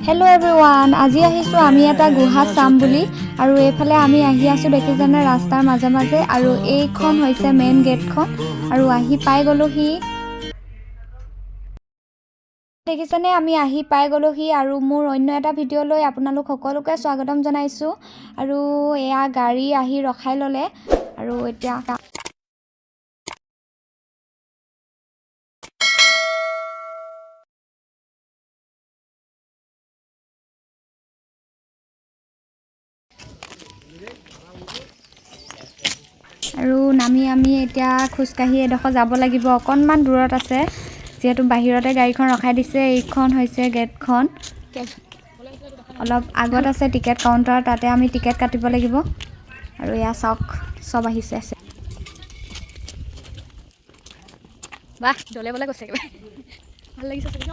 Hello' everyone, আজি আহিছোঁ আমি এটা গুহা চাম বুলি। আৰু এইফালে আমি আহি আছোঁ, দেখিছেনে, ৰাস্তাৰ মাজে মাজে। আৰু এইখন হৈছে মেইন গেটখন আৰু আহি পাই গ'লোহি। দেখিছেনে, আমি আহি পাই গ'লোহি। আৰু মোৰ অন্য এটা ভিডিঅ'লৈ আপোনালোক সকলোকে স্বাগতম জনাইছোঁ। আৰু এয়া গাড়ী আহি ৰখাই ল'লে। আৰু এতিয়া আৰু নামি আমি এতিয়া খোজকাঢ়ি এডোখৰ যাব লাগিব, অকণমান দূৰত আছে। যিহেতু বাহিৰতে গাড়ীখন ৰখাই দিছে। এইখন হৈছে গেটখন, অলপ আগত আছে টিকেট কাউণ্টাৰ, তাতে আমি টিকেট কাটিব লাগিব। আৰু এয়া চাওক, চব আহিছে। বাহ, জলে বলে গৈছে একেবাৰে। ভাল লাগিছে চাগে।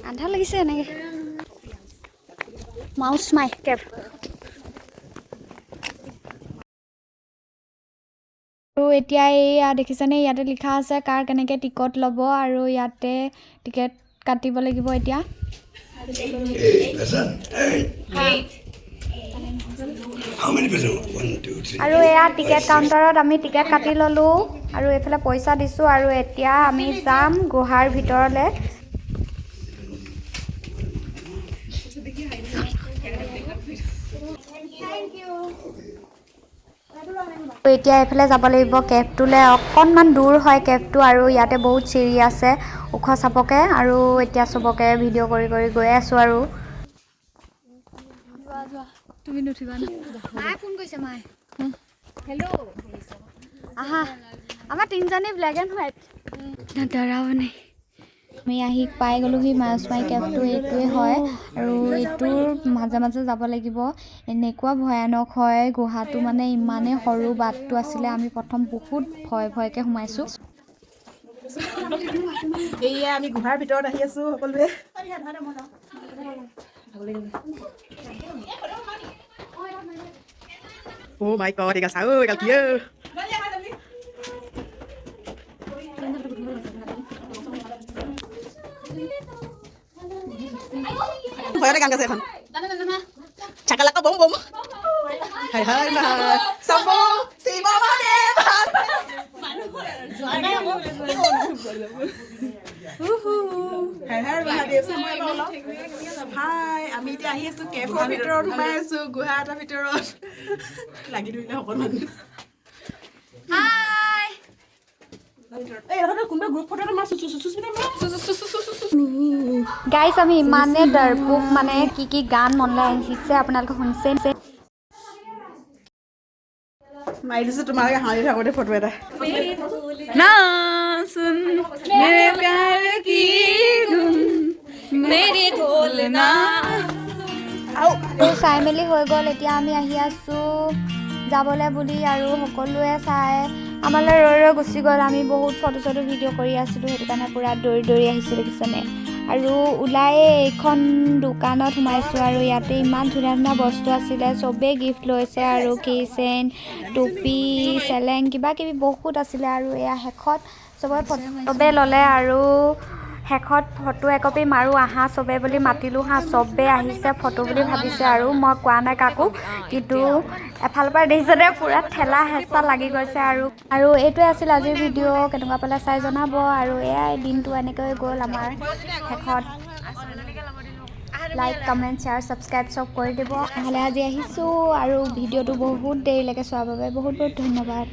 আন্ধাৰ লাগিছে এনেকৈ। মাউচমাই কেভ। আৰু এতিয়া এইয়া দেখিছেনে, ইয়াতে লিখা আছে কাৰ কেনেকৈ টিকট ল'ব আৰু ইয়াতে টিকেট কাটিব লাগিব এতিয়া। Person. Eight. How many person? One, two, three. আৰু এয়া টিকেট কাউণ্টাৰত আমি টিকেট কাটি ল'লোঁ আৰু এইফালে পইচা দিছোঁ। আৰু এতিয়া আমি যাম গুহাৰ ভিতৰলৈ। এতিয়া এইফালে যাব লাগিব কেফটোলৈ, অকণমান দূৰ হয় কেফটো। আৰু ইয়াতে বহুত চিৰি আছে ওখ চাপকে। আৰু এতিয়া চবকে ভিডিঅ' কৰি কৰি গৈ আছোঁ। আৰু তুমি নুঠিবা ন? মায়ে ফোন কৰিছে মায়ে। হেল্ল', আহা, আমাৰ তিনিজনী ব্লেক এণ্ড হোৱাইট। ডৰাবনে? আমি আহি পাই গ'লোহি মাউচমাই কেফটো, এইটোৱে হয়। আৰু এইটোৰ মাজে মাজে যাব লাগিব। এনেকুৱা ভয়ানক হয় গুহাটো, মানে ইমানেই সৰু বাটটো আছিলে, আমি প্ৰথম বহুত ভয় ভয়কৈ সোমাইছোঁ। এইয়া আমি গুহাৰ ভিতৰত আহি আছো সকলোৱে। অ' মাই গড, এইগাল চাও, এইগাল কি অ'? ভয়তে গান গাইছে এখন, চাকালাকা বম বম, হাই হাই হাই চাব শিৱ মহাদেৱ। হাৰ হাৰ মহাদেৱ। হাই, আমি এতিয়া আহি আছো, কেফৰ ভিতৰত সোমাই আছো, গুহা এটাৰ ভিতৰত লাগি ধৰিলে অকণমান। এই কোনোবা গ্ৰুপ ফটো এটা মাৰ, সুস্মিতা। গাইছ, আমি ইমানে ডৰপোক, মানে কি কি গান মনলৈ আহিছে আপোনালোকে শুনিছে। মাৰি দিছো তোমালোকে হাঁহি থাকোঁতে ফটো এটা। ना सुन मेरे प्यार की धुन, मेरे ढोलना। আৰু চাই মেলি হৈ গ'ল। এতিয়া আমি আহি আছোঁ যাবলৈ বুলি। আৰু সকলোৱে চাই আমালৈ ৰৈ ৰৈ গুচি গ'ল। আমি বহুত ফটো চটো ভিডিঅ' কৰি আছিলোঁ, সেইটো কাৰণে পূৰা দৌৰি দৌৰি আহিছোঁ, দেখিছেনে। আৰু ওলাই এইখন দোকানত সোমাইছোঁ আৰু ইয়াতে ইমান ধুনীয়া ধুনীয়া বস্তু আছিলে, চবেই গিফ্ট লৈছে। আৰু কি চেইন, টুপি, চেলেং, কিবা কিবি বহুত আছিলে। আৰু এয়া শেষত চবে চবে ল'লে। আৰু শেষত ফটো একপি মাৰোঁ আহা চবে বুলি মাতিলোঁ। হা, চবে আহিছে ফটো বুলি ভাবিছে আৰু মই কোৱা নাই কাকো, কিন্তু এফালৰ পৰা দেখিছেনে পূৰা ঠেলা হেঁচা লাগি গৈছে। আৰু এইটোৱে আছিল আজিৰ ভিডিঅ', কেনেকুৱা পালে চাই জনাব। আৰু এয়াই দিনটো এনেকৈ গ'ল আমাৰ। শেষত লাইক, কমেণ্ট, শ্বেয়াৰ, ছাবস্ক্ৰাইব চব কৰি দিব। নহ'লে আজি আহিছোঁ। আৰু ভিডিঅ'টো বহুত দেৰিলৈকে চোৱাৰ বাবে বহুত বহুত ধন্যবাদ।